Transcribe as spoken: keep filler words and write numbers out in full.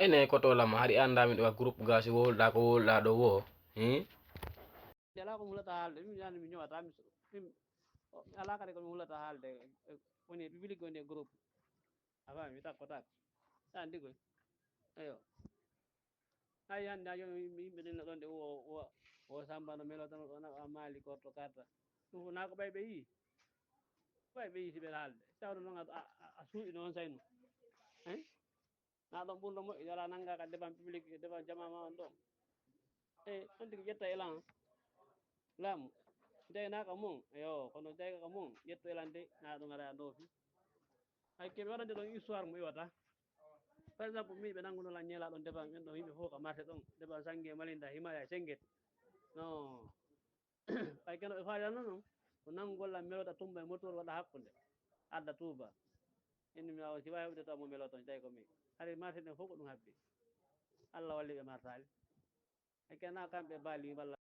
Ene koto lama, hari annda min ɗo groupe ga, si wowluɗa ko wowluɗa ɗo wo. Hmm? Nde alaa ko mi hulata haalde, min yani mi ñowataa, mi so-, min, o, mi alaa kadi ko mi hulata haalde, e, woni e public, woni e groupe. A faami, mi takkotaako. Sa anndi koy. Eyo. Hay hannde a ƴami yimɓe, yimɓe ɗin no ɗon de, o, o, o Samba no melo tan, o na, a maali korto karta. Ɗum fof naa ko ɓay ɓe yii. Ɓay ɓe yii si ɓe haalde. Tawno noon a, a, a, a suuɗino on sayno. Hein? Na ɗon ɓurɗo moƴƴude, alaa nannga ka devant public, devant jamaa ma on ɗo. E, on tigi ƴetta elan. Laamu. Jaynaaka mum. Eyo, kono jaynaaka mum. Ƴettu elan de, na ɗum ara a ɗoofi. Hay ke mi waɗande ɗon histoire mo iwata. Par exemple, mi ɓe nannguno lan ñeela ɗon devant ɓen ɗon yimɓe fof ka marché ɗon. Devant Sangue Malinda, Himaya, Senget. Non. Ɓay keno ɓe faaliranno non, ko nanngol lan melota tumba e motoor waɗa hakkunde, adda tuuba. Inni mi awa si wawi heɓde taw mo melota on, tawi ko mi. Hari marché ɗen fof ko ɗum habbi. Allah walli ɓe martaali. E kena kamɓe baali walla